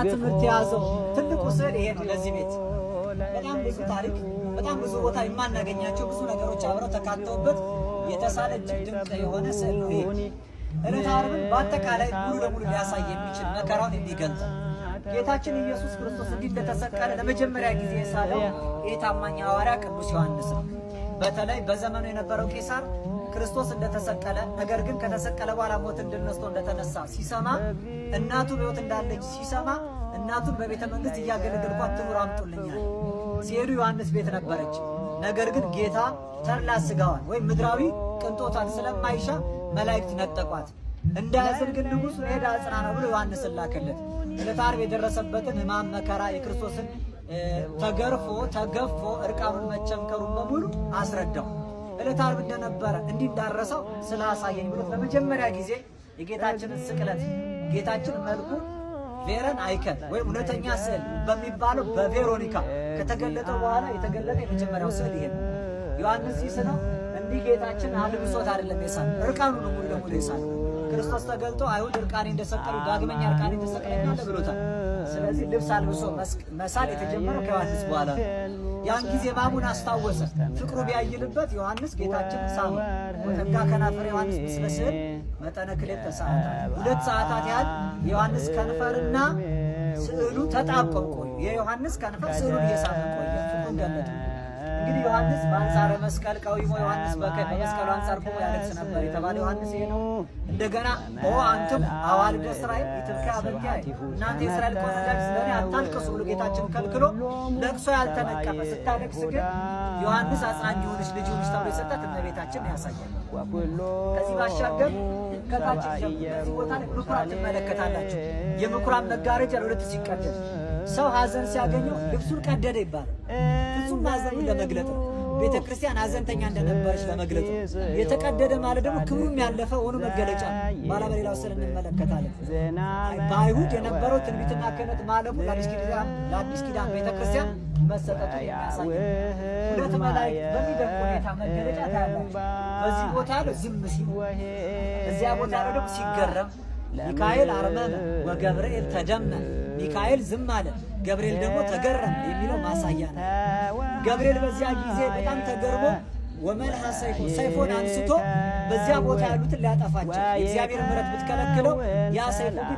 ትምህርት የያዘው ትልቁ ስዕል ይሄ ነው። ለዚህ ቤት በጣም ብዙ ታሪክ፣ በጣም ብዙ ቦታ የማናገኛቸው ብዙ ነገሮች አብረው ተካተውበት የተሳለ እጅግ ድንቅ የሆነ ስዕል ነው ይሄ። ዕለተ ዓርብን በአጠቃላይ ሙሉ ለሙሉ ሊያሳይ የሚችል፣ መከራውን የሚገልጥ፣ ጌታችን ኢየሱስ ክርስቶስ እንዲህ እንደተሰቀለ ለመጀመሪያ ጊዜ የሳለው ይህ ታማኝ ሐዋርያ ቅዱስ ዮሐንስ ነው። በተለይ በዘመኑ የነበረው ቄሳር ክርስቶስ እንደተሰቀለ፣ ነገር ግን ከተሰቀለ በኋላ ሞትን ድል ነስቶ እንደተነሳ ሲሰማ፣ እናቱ በሕይወት እንዳለች ሲሰማ እናቱን በቤተ መንግስት እያገለገልኳት ትኑር አምጡልኛል። ሲሄዱ ዮሐንስ ቤት ነበረች። ነገር ግን ጌታ ተድላ ስጋዋን ወይም ምድራዊ ቅንጦቷን ስለማይሻ መላእክት ነጠቋት። እንዳያዝን ግን ንጉሡ ሄዳ አጽና ነው ብሎ ዮሐንስን ላከለት። ዕለተ ዓርብ የደረሰበትን ሕማም መከራ፣ የክርስቶስን ተገርፎ ተገፎ እርቃኑን መቸንከሩን በሙሉ አስረዳው። ዕለተ ዓርብ እንደነበረ እንዲህ እንዳረሰው ስላሳየኝ ብሎት ለመጀመሪያ ጊዜ የጌታችንን ስቅለት፣ ጌታችን መልኩ verum icon ወይም እውነተኛ ስዕል በሚባለው በቬሮኒካ ከተገለጠ በኋላ የተገለጠ የመጀመሪያው ስዕል ይሄ ነው። ዮሐንስ ሲስለው እንዲህ ጌታችን አልብሶት አይደለም የሳለው፣ እርቃኑን ሙሉ ለሙሉ የሳለው። ክርስቶስ ተገልጦ አይሁድ እርቃኔ እንደሰቀሉ ዳግመኛ እርቃኔ ተሰቅለኛለህ ብሎታል። ስለዚህ ልብስ አልብሶ መሳል የተጀመረው ከዮሐንስ በኋላ ነው። ያን ጊዜ ሕማሙን አስታወሰ። ፍቅሩ ቢያይልበት ዮሐንስ ጌታችን ሳመ። ወተጋ ከናፍረ ዮሐንስ ምስለ ስዕል መጠነ 2 ሰዓታት፣ 2 ሰዓታት ያህል የዮሐንስ ከንፈርና ስዕሉ ተጣብቀው ቆዩ። የዮሐንስ ከንፈር ስዕሉን እየሳመ ቆየ። ፍቅሩን ገለጠ። እንግዲህ ዮሐንስ በአንጻረ መስቀል ቀዊሞ ዮሐንስ በመስቀሉ አንጻር ቆሞ ያለቅስ ነበር የተባለ ዮሐንስ ይሄ ነው። እንደገና ኦ አንትሙ አዋልደ እስራኤል ኢትብክያ በእንቲአየ፣ እናንተ የእስራኤል ቆነጃጅት ስለእኔ አታልቅሱ ብሎ ጌታችን ከልክሎ ለቅሶ ያልተነቀፈ፣ ስታለቅስ ግን ዮሐንስ አጽናኝ ይሁንሽ፣ ልጅ ይሁንሽ ተብሎ የሰጣት እመቤታችን ያሳያል። ከዚህ ባሻገር ከታች በዚህ ቦታ ላይ ምኩራብ ትመለከታላችሁ። የምኩራብ መጋረጃ ለሁለት ሲቀደድ፣ ሰው ሐዘን ሲያገኘው ልብሱን ቀደደ ይባላል። ፍጹም ሐዘኑን ለመግለጥ ነው። ቤተ ክርስቲያን ሐዘንተኛ እንደነበረች ለመግለጥ ነው። የተቀደደ ማለት ደግሞ ክብሩም ያለፈ ሆኖ መገለጫ ነው። በኋላ በሌላው ስዕል እንመለከታለን። በአይሁድ የነበረው ትንቢትና ክህነት ማለፉ ለአዲስ ኪዳን ቤተ ክርስቲያን መሰጠቱ የሚያሳይ ሁለት መላእክት በሚደንቅ ሁኔታ መገለጫ ታያላችሁ። በዚህ ቦታ ያለው ዝም ሲል፣ እዚያ ቦታ ያለው ደግሞ ሲገረም፣ ሚካኤል አርመመ ወገብርኤል ተደመ፣ ሚካኤል ዝም አለ፣ ገብርኤል ደግሞ ተገረመ የሚለው ማሳያ ነው። ገብርኤል በዚያ ጊዜ በጣም ተገርሞ ወመልሐ ሰይፎ፣ ሰይፎን አንስቶ በዚያ ቦታ ያሉትን ሊያጠፋቸው የእግዚአብሔር ምሕረት ብትከለክለው፣ ያ ሰይፉ ግን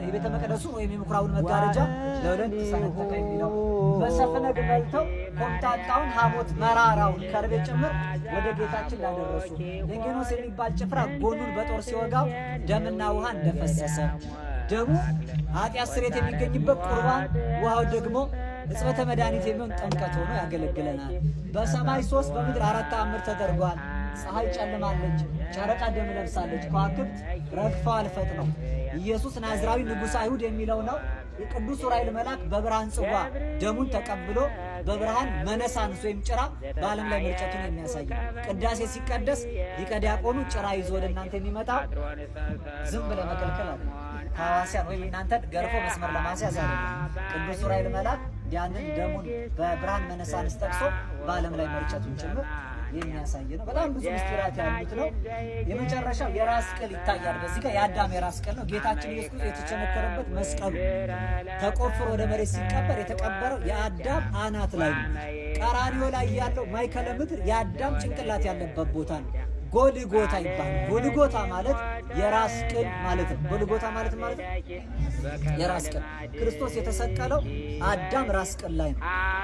የቤተ መቅደሱን ወይም የምኩራቡን መጋረጃ ለሁለት ሰነጠቀ የሚለው፣ በሰፍነግ መልተው ኮምጣጣውን ሐሞት መራራውን ከርቤ ጭምር ወደ ጌታችን ላደረሱ፣ ለንጌኖስ የሚባል ጭፍራ ጎኑን በጦር ሲወጋው ደምና ውሃ እንደፈሰሰ፣ ደሙ ኃጢአት ስርየት የሚገኝበት ቁርባን፣ ውሃው ደግሞ እጽበተ መድኃኒት የሚሆን ጥምቀት ሆኖ ያገለግለናል። በሰማይ ሶስት በምድር አራት ተአምር ተደርጓል። ፀሐይ ጨልማለች፣ ጨረቃ ደም ለብሳለች፣ ከዋክብት ረግፈዋል ፈጥነው። ኢየሱስ ናዝራዊ ንጉሠ አይሁድ የሚለው ነው። የቅዱስ ዑራኤል መልአክ በብርሃን ጽዋ ደሙን ተቀብሎ በብርሃን መነሳንስ ወይም ጭራ በዓለም ላይ መርጨቱን የሚያሳይ ነው። ቅዳሴ ሲቀደስ ሊቀ ዲያቆኑ ጭራ ይዞ ወደ እናንተ የሚመጣ ዝም ብለህ መከልከል አለ ሐዋስያን ወይም እናንተን ገርፎ መስመር ለማስያዝ አይደለም። ቅዱስ ዑራኤል መልአክ ያንን ደሙን በብርሃን መነሳንስ ጠቅሶ በዓለም ላይ መርጨቱን ጭምር የሚያሳይ ነው። በጣም ብዙ ምስጢራት ያሉት ነው። የመጨረሻው የራስ ቅል ይታያል። በዚህ ጋር የአዳም የራስ ቅል ነው። ጌታችን ኢየሱስ ክርስቶስ የተቸነከረበት መስቀሉ ተቆፍሮ ወደ መሬት ሲቀበር የተቀበረው የአዳም አናት ላይ ነው። ቀራንዮ ላይ ያለው ማዕከለ ምድር የአዳም ጭንቅላት ያለበት ቦታ ነው። ጎልጎታ ይባላል። ጎልጎታ ማለት የራስ ቅል ማለት ነው። ጎልጎታ ማለት ማለት ነው የራስ ቅል። ክርስቶስ የተሰቀለው አዳም ራስ ቅል ላይ ነው።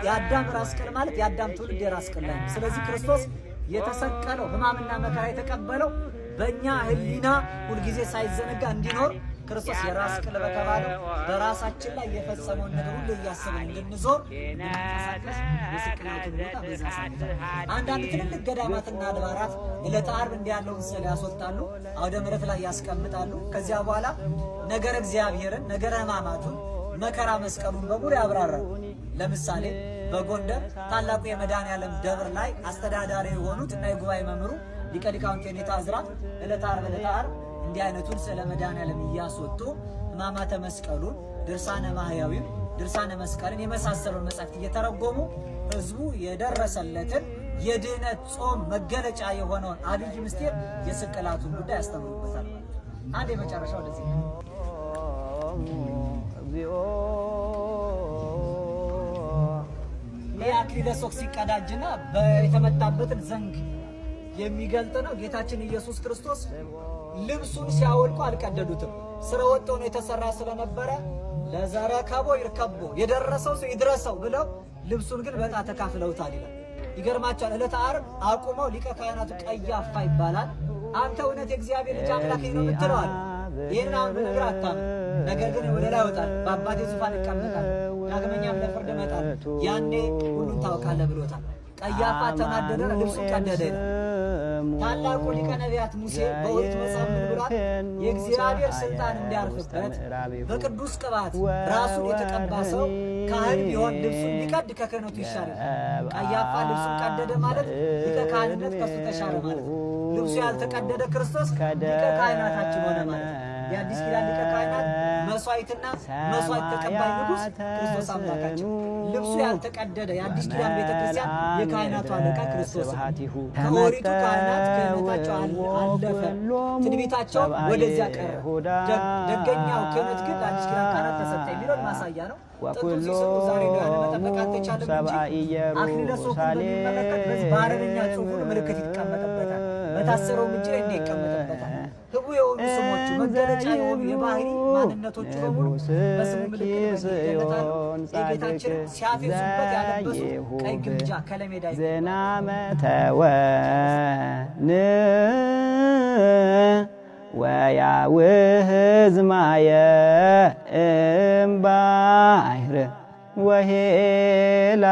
የአዳም ራስ ቅል ማለት የአዳም ትውልድ የራስ ቅል ላይ ነው። ስለዚህ ክርስቶስ የተሰቀለው፣ ሕማምና መከራ የተቀበለው በእኛ ሕሊና ሁልጊዜ ሳይዘነጋ እንዲኖር፣ ክርስቶስ የራስ ቅል በተባለው በራሳችን ላይ የፈጸመውን ነገር ሁሉ እያሰብን እንድንዞር፣ እንድንንቀሳቀስ የስቅላቱን ቦታ በዛ ሳይታል። አንዳንድ ትልልቅ ገዳማትና አድባራት ዕለተ ዓርብ እንዲህ ያለውን ስዕል ያስወጣሉ፣ አውደ ምሕረት ላይ ያስቀምጣሉ። ከዚያ በኋላ ነገረ እግዚአብሔርን፣ ነገረ ሕማማቱን፣ መከራ መስቀሉን በሙሉ ያብራራል። ለምሳሌ በጎንደር ታላቁ የመድኃኔዓለም ደብር ላይ አስተዳዳሪ የሆኑት እና የጉባኤ መምህሩ ሊቀ ሊቃውንት የኔታ ዕዝራ ዕለተ ዓርብ ዕለተ ዓርብ እንዲህ አይነቱን ስዕለ መድኃኔዓለም እያስወጡ ሕማማተ መስቀሉን፣ ድርሳነ ማህያዊን፣ ድርሳነ መስቀልን የመሳሰሉን መጻሕፍት እየተረጎሙ ህዝቡ የደረሰለትን የድህነት ጾም መገለጫ የሆነውን አብይ ምስጢር የስቅላቱን ጉዳይ ያስተምሩበታል ማለት ነው። አንድ የመጨረሻው ወደዚህ ነው። እግዚኦ። ይህ አክሊለ ሦክ ሲቀዳጅና የተመታበትን ዘንግ የሚገልጥ ነው። ጌታችን ኢየሱስ ክርስቶስ ልብሱን ሲያወልቁ አልቀደዱትም። ስረ ወጥ ሆኖ የተሰራ ስለነበረ ለዘረከቦ ይርከቦ፣ የደረሰው ሰው ይድረሰው ብለው ልብሱን ግን በዕጣ ተካፍለውታል ይላል። ይገርማቸዋል። ዕለተ ዓርብ አቁመው ሊቀ ካህናቱ ቀያፋ ይባላል። አንተ እውነት የእግዚአብሔር ልጅ አምላክ ነው የምትለዋል። ይህን አሁን ብነግርህ አታምንም። ነገር ግን ወደ ላይ እወጣለሁ፣ በአባቴ ዙፋን እቀመጣለሁ፣ ዳግመኛም ለፍርድ እመጣለሁ፣ ያኔ ሁሉን ታውቃለህ ብሎታል። ቀያፋ ተናደደ፣ ልብሱን ቀደደ ይላል። ታላቁ ሊቀ ነቢያት ሙሴ በኦሪት መጽሐፍ ምን ብሏል? የእግዚአብሔር ስልጣን እንዲያርፍበት በቅዱስ ቅባት ራሱን የተቀባ ሰው ካህን ቢሆን ልብሱን ቢቀድ ከክህነቱ ይሻራል። ቀያፋ ልብሱን ቀደደ ማለት ሊቀ ካህንነት ከሱ ተሻረ ማለት ነው። ልብሱ ያልተቀደደ ክርስቶስ ሊቀ ካህናታችን ሆነ ማለት ነው። የአዲስ ኪዳን ሊቀ ካህናት፣ መስዋዕትና መስዋዕት ተቀባይ ንጉሥ ክርስቶስ አምላካችን። ልብሱ ያልተቀደደ የአዲስ ኪዳን ቤተክርስቲያን የካህናቱ አለቃ ክርስቶስ ነው። ከኦሪቱ ካህናት ክህነታቸው አለፈ፣ ትንቢታቸው ወደዚያ ቀረ። ደገኛው ክህነት ግን ለአዲስ ኪዳን ካህናት ተሰጠ የሚለውን ማሳያ ነው። ጥንቱን ሲስሉ ዛሬ ነው ያንን መጠበቅ አልተቻለም እንጂ አክሊለ ሦኩን በሚመለከት በዚህ በአረበኛ ጽሑፍ ሁሉ ምልክት ይቀመጥበታል። በታሰረውም እጅ ላይ እንዲህ ይቀመጥበታል። ህቡ የሆኑ ስሞቹ፣ መገለጫ የሆኑ የባህሪ ማንነቶቹ በሙሉ በስሙ ምልክት ይገለጣሉ። የጌታችን ሲያፌዙበት ያለበሱት ቀይ ግምጃ ከለሜዳ ዝናመ ተወን ወያውህዝ ማየ እምባሕር ወሄላ።